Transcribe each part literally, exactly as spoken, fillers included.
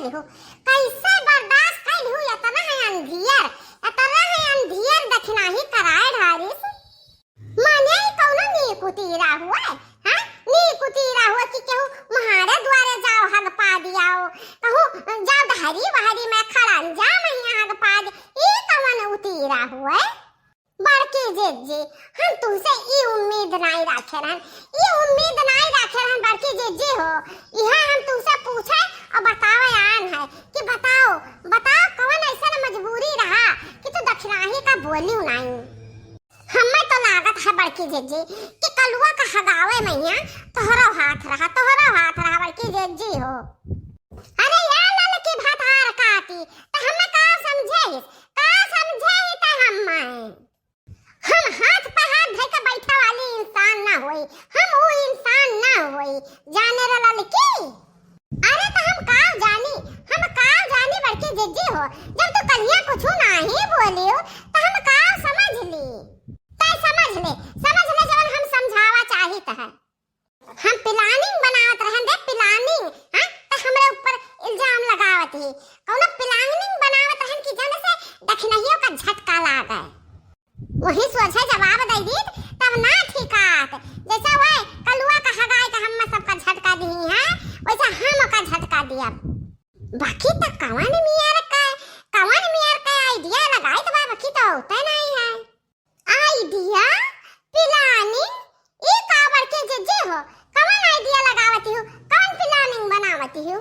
लिहू। कैसे बर्दाश्त कइ लिहू? एतना है अंधियर, एतना है अंधियर दखिनाही कराए ढारिस। माने ई कौनो नीक उतीरा हुए, हाँ? नीक उतीरा हुए कि केहू म्हारे दुआरे जाओ हग पा दियाओ, कहूँ जाओ डहरी बहरी में खड़ंजा महिया हग पा दि-, ई कौन उतीरा हुए? बड़की जिज्जी, हम तुहसे ई उम्मीद नाई राखे रहन, ई उम्मीद नाई राखे रहन बड़की जिज्जी हो। इहे हम तुहसे पूछे और बतावे आन है कि बताओ, बताओ कौन ऐसन मजबूरी रहा कि तू दखिनाही का बोलियो नाई? हमें तो लागत है बड़की जिज्जी कि कलुआ का हगावे मइया तोहरो हाथ रहा, तोहरो हाथ रहा बड़की जिज्जी हो। अरे या ललकी भतार काटी, त हमें का समझे ही, का समझे ही त हमें? हम हाथ पे हाथ धर के बैठे वाली इंसान ना होई, हम वो इंसान ना होई, जाने रे ललकी। अरे त हम का जानी, हम का जानी बड़की जिज्जी हो, जब तू कलिया कुछ नाही बोलियो त हम का समझ ली? तै समझ ले, समझ ले जवन हम समझावा चाहित है। हम planning बनावत रहन दे, planning, हाँ? त हमरे ऊपर इल्जाम लगावत ही। कौनो planning बनावत रहन कि जौने से दखिनहियो का झटका लागे। वही सोझे जवाब दे दीत, तब ना ठिकात। जैसे वह कलुआ का हगाई का हम सबका झटका दिही है, वैसे हम ओका झटका दिया। बाकी त कवन मियर का, कवन मियर का idea लगाइत बा, बाकी त होते नहीं है। Idea? Planning? ई का बड़की जिज्जी हो? कवन idea लगावती हो? कवन planning बनावती हो?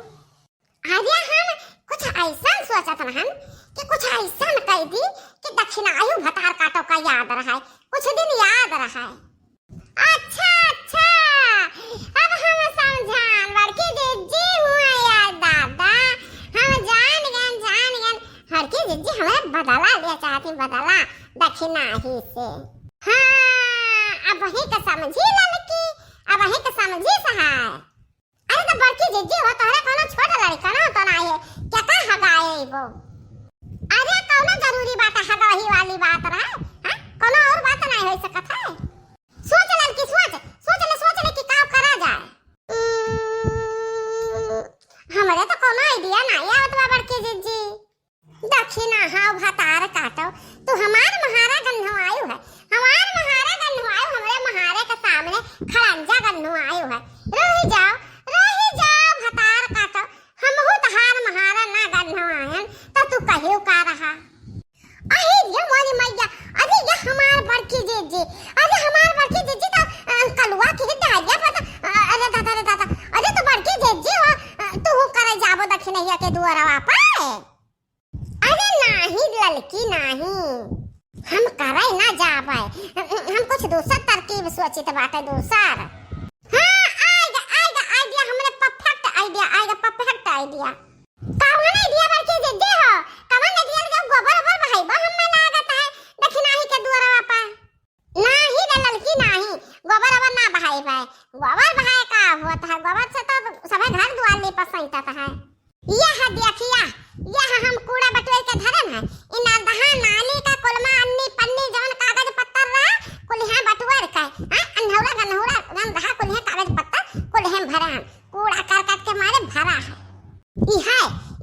अरे हम कुछ ऐसन सोचत रहन कि कुछ ऐसन कह दी कि दखिनाही भतार काटो का याद रहे, कुछ दिन याद रहे। अच्छा, अच्छा, अब हम समझान बड़की जिज्जी हुआ यार दादा, हम जान गन, जान गन। बड़की जिज्जी हमरे बदला लिया चाहती, बदला दखिनाही से। हाँ, अब वही का समझी ललकी, अब वही का समझी सहाय। अरे त बड़की जिज्जी हो, तोहरे कौनो छोट लड़का ना तो ना है, क्या का हगाए वो? अरे कौनो जरूरी बात है, हगाही वाली बात रहे, हाँ? कौनो और बात नहीं हो सकत है। सोच ललकी, सोच, सोच ले, सोच ले कि का करा जाए। उम्म, हमरे तो कौनो idea नहीं आवत बा बड़की जिज्जी। दखिनहा भतार काटो, तू हमार महारा गन्हवायु है, हमार महारा गन्हवायु, हमरे महारे के सामने खड़ंजा गन्हवायु है। रही जाओ, रही जाओ भतार काटो, हमहू तहार महारा ना गन्हवायन, त तू कहियो का रहा? अरे ये मोरी मैया, अरे ये हमार बड़की जिज्जी, अरे हमार बड़की जिज्जी त, अ, कलुआ की डालिया पर त, अ, अरे दादा, अरे दादा, अरे तो बड़की जिज्जी हो, अ, तू करे जाबो दखिनहिया के दुआरवा पे। अरे नाही ललकी नाही, हम करे ना जाबे, हम कुछ दूसर तरकीब सोचित बाटे दूसर। हाँ, आइगा, आइगा idea, हमरे perfect idea आइगा, perfect idea। कवन idea बड़की जिज्जी हो? कवन idea? जब गोबर ओबर बहाइबा हमें लागत है दखिनाही के दुआरवा पर। नाही रे ललकी नाही, गोबर ओबर ना बहाई बे। गोबर बहाए का होत है? गोबर से तो सभे घर दुआर लीपत सैंतत है। यह देखिया, यह हम कूड़ा बटोर के धरन है। इ नलदहा नाली का कोलमा अन्नी पन्नी जवन कागज पत्तर रहा, कुलिहा बटोर के, हाँ, अन्हौरा गन्हौरा गन रहा, कुलिहा कागज पत्तर, कुलिहा भरा है। कूड़ा करकट के मारे भरा है। इहे,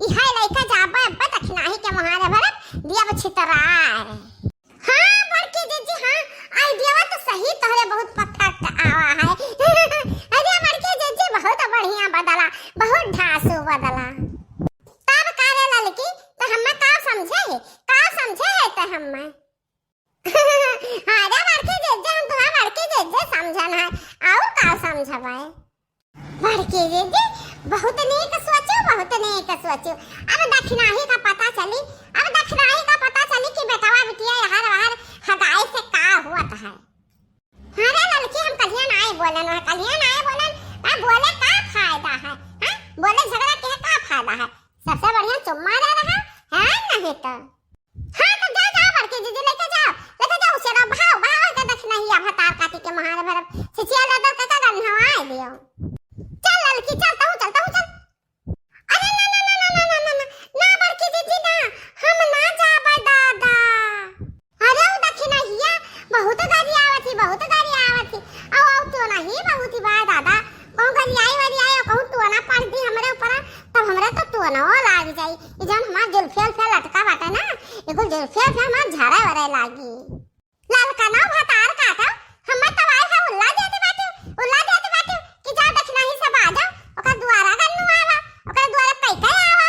इहे लइका जाबे अब्बे दखिनाही के मुहारे भरब, दियब छितरार। हाँ, बड़की जिज्जी, हाँ, idea तो सही तोहरे बहुत perfect आवा है। अरे, बड़की जिज्जी, बहुत बढ़िया बदला, बहुत धांसू बदला। तब का रे ललकी, त हम्मे का समझे है? का समझे है त हम्मे? अरे, बड़की जिज्जी, हम तुम्हें बड़की जिज्जी समझन है, और का समझबे? बड़की जिज्जी, बहुत नीक सोचू, बहुत नीक सोचू। अब दखिनाही का पता चली, अब दखिनाही का पता चली कि बेटवा बिटिया यहर वहर हगाई से का होत है। हाँ रे ललकी, हम कलिया नाई बोलन, वह कलिया नाई बोलन, आ बोले का फायदा है, हाँ? बोले झगड़ा के का फायदा है? सबसे बढ़िया चुम्मा दे रहा है, नहीं तो। हाँ, तो जा, जा, बड़की जिज्जी, लेके जाओ, लेके जाओ, उसे ना बहाओ, बहाओ, के दखिनहिया भतार काटी के मुहारे भरब, सिचिया लेदर के का गन्हवाए दियो। चल ललकी, चल, तहू चल, तहू चल। अरे ना, ना, बड़की जिज्जी, ना, हम ना जाबे दादा। अरे उ दखिनहिया बहुत गारी आवत ही, बहुत गारी आवत ही। आओ, आओ, तो नहीं, बहुत ही बा दादा। कहूँ गारी आई, वारी आई, कहूँ तो ना पड़ दी हमरे ऊपर, तब हमरे तो तो ना ई जौन हमार जुल्फिया उल्फिया लटका बाटे ना, ई कुल जुल्फिया उल्फिया हमार झरे वरे लागी। ललकना भतार काटा, हम्मे तवाई है उल्ला देत बाटे, उल्ला देत बाटे कि जा दखिनाही से बाजा, ओकर दुआरा गन्नू आवा, ओकर दुआरा कई कई आवा।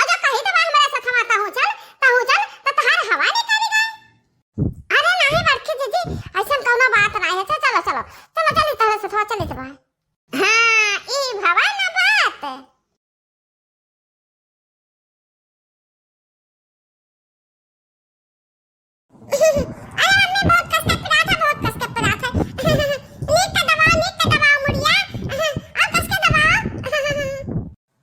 अजा कही तो बा हमरा सथवा तहूँ चल, तहूँ चल, त तहार हवा निकल गए। अरे नाही बड़की दीदी, ऐसन कौनो बात नाही है। चलो, चलो, चलो, चलो, चली तहरे सथवा चली तो बा। हाँ, ई भवा ना बात। अरे मम्मी, बहुत कस के पिरात है, बहुत कस के पिरात है। नीक के दबाओ, नीक के दबाओ मुड़िया। और कस के दबाओ।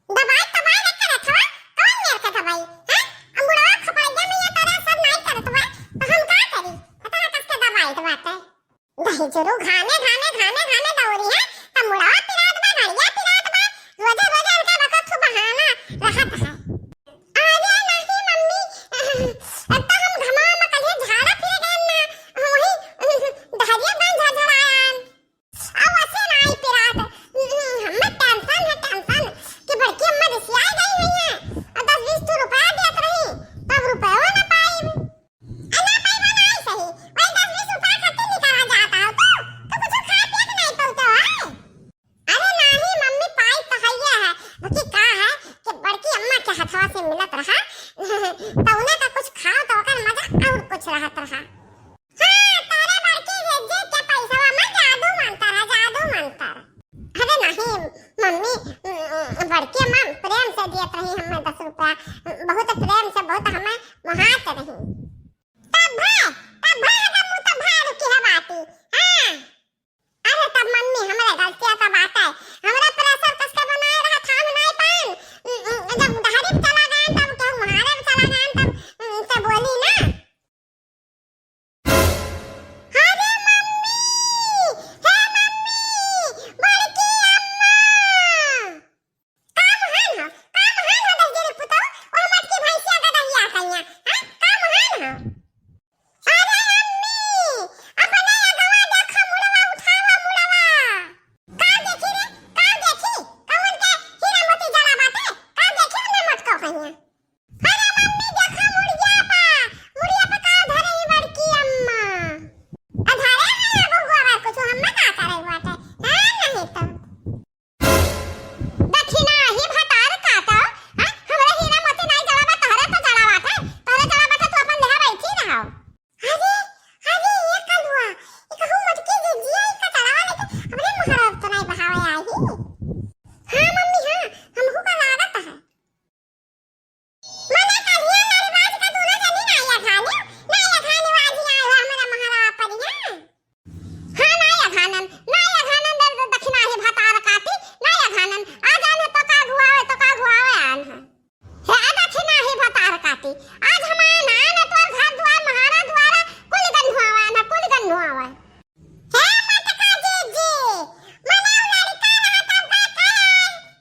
दबाई, दबाई रे करत हवा, कौन मेर के दबाई? हैं? अब मुड़वा खपाइया में ये तरह सब नाई करत हुआ, तो हम का करी? इतना कस के दबाई दबाते। दही जुरू घामे, घामे, घामे, घामे दौरी है, तब मुड़वा पिरात बा, हड़िया पिरात बा, रोजे, रोजे उनका बकत सु बहाना रहत है। अरे नहीं मम्मी, अब तो हम घमा में कल्हे झाड़ा फिरे गए ना, वही डहरिया गान झड़झड़ायन। अब वैसे नाई पिरात, हम्मे tension है, tension कि बड़की अम्मा रिसियाई गई हुई है, और दस बीस ठो रुपया देत रही, तब रुपयो ना पाइब। अना पैबा नाई सही, वही दस बीस रुपया खातिर निकाला जाता हो तो, तो कुछ खा पिए के नाई पौते हो, आय? अरे नाही मम्मी, पाई तो हइये है, बाकी का है कि बड़की अम्मा के हथवा से मिलत रहा, तो उन्हें का कुछ खाओ तो ओकर मजा और कुछ रहत रहा। हाँ, तोरे बड़की जिज्जी के पैसवा में जादू मंतर है, जादू मंतर। अरे नाही मम्मी, उम, बड़की अम्मा प्रेम से दियत रही हमें दस रुपया, बहुत प्रेम से, बहुत हमें मोहात रही। तब भाई, तब भाई अगर मुँह तब भाई रुकी है बाती। हाँ। अरे तब मम्मी, हमरे गलतिया का बात है, हमरा pressure कस के बनाए रहा था, हम नाई पान। उम, उम, जब डहरी में चला गए तब केहू मुहारे में चला गए तब, उम, से बोली ना। अरे मम्मी, हे मम्मी, बड़की अम्मा। का मुहान हो? का मुहान हो दहिजरी पुतौ? ओह मटकी भैंसिया का दहिया कइया, हाँ? का मुहान हो? अरे अम्मी, अपने अगवा देखो मुड़वा, उठावा मुड़वा। का देखी रे? का देखी? कौन के हीरा मोती जड़ा बाटे? का देखी उन्हें मटको कइया? अरे मम्मी, देखा मुड़िया पा, मुड़िया पा का धरे ही बड़की अम्मा। आ धरे है या बबुआ बा कुछ, हम्मे का करे हुआ थे? हाँ, नहीं तो। दखिनाही भतार काटा, हाँ? हमरे हीरा मोती नाई जड़ा बा, तहरे तो जड़ा बाटे, तहरे जड़ा बाटे, तू अपन लेहा बैठी रहो। अरे, अरे, ये कलुआ, ये कहूँ मटकी दे दिया, ये कचड़वा लेके हमरे मुहरा तो नाई बहावे आई। हाँ मम्मी, हाँ, हमहू का लागत है। मने कहिया नारी बाज का दूनो जनी नाई अघानी, नाई अघानी बाजी आए हो हमरा महरा परिया। हाँ, नाई अघानन, नाई अघानन दर-, दर-, दखिनाही भतार काटी, नाई अघानन। आ जान है तो का घुआवे, तो का घुआवे आन है। हे आ दखिनाही भतार काटी, आज हम आन, आन तोर घर दुआर, महारा दुआरा, कुल गन्हुआवा ना, कुल गन्हुआवा। हे मटका जीजी, मने उ लड़का रहा तब का कहे,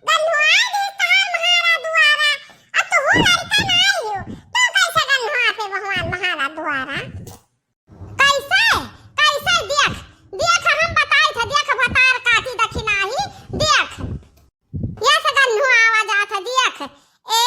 गन्हुआई दी तहार महारा दुआरा, अब तू लड़का नाई हो, तू कैसे गन्हुआ पे भगवान महारा दुआरा? कैसे? कैसे देख? देख हम बताई थे, देख भतार काटी दखिनाही, देख। ये से गन्हुआवा जात है, देख। ए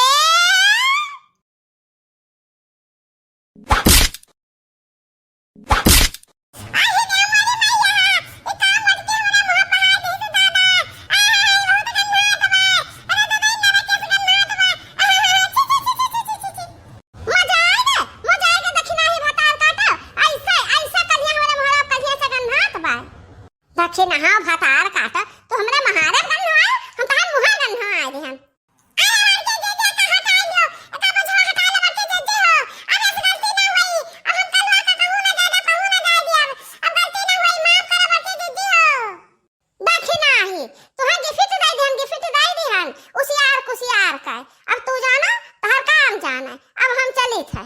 मजा आए गे, मजा आए गे, दखिनाही भतार काटा। ऐसे, ऐसे कलिया हमरे मोहरा कलिया से गन्हात बा। दखिनाहा भतार काटा, तू हमरे महारे गन्हाए, हम तहार मुहा गन्हाए दिहन। अरे बड़की जीजी, का हटाई हो? एका बोझवा हटा ले बड़की जीजी हो। अब ऐसे गलती ना होई। अब हम कलुआ का कहूँ ना जाए, कहूँ ना जाए दिया। अब गलती ना होई, माफ करो बड़की जीजी हो। दखिनाही, तुहे gift दे दिहन, gift दे दिहन। उसियार कुसियार का। अब तू जाना, तहर काम जाना। अब हम चलित है।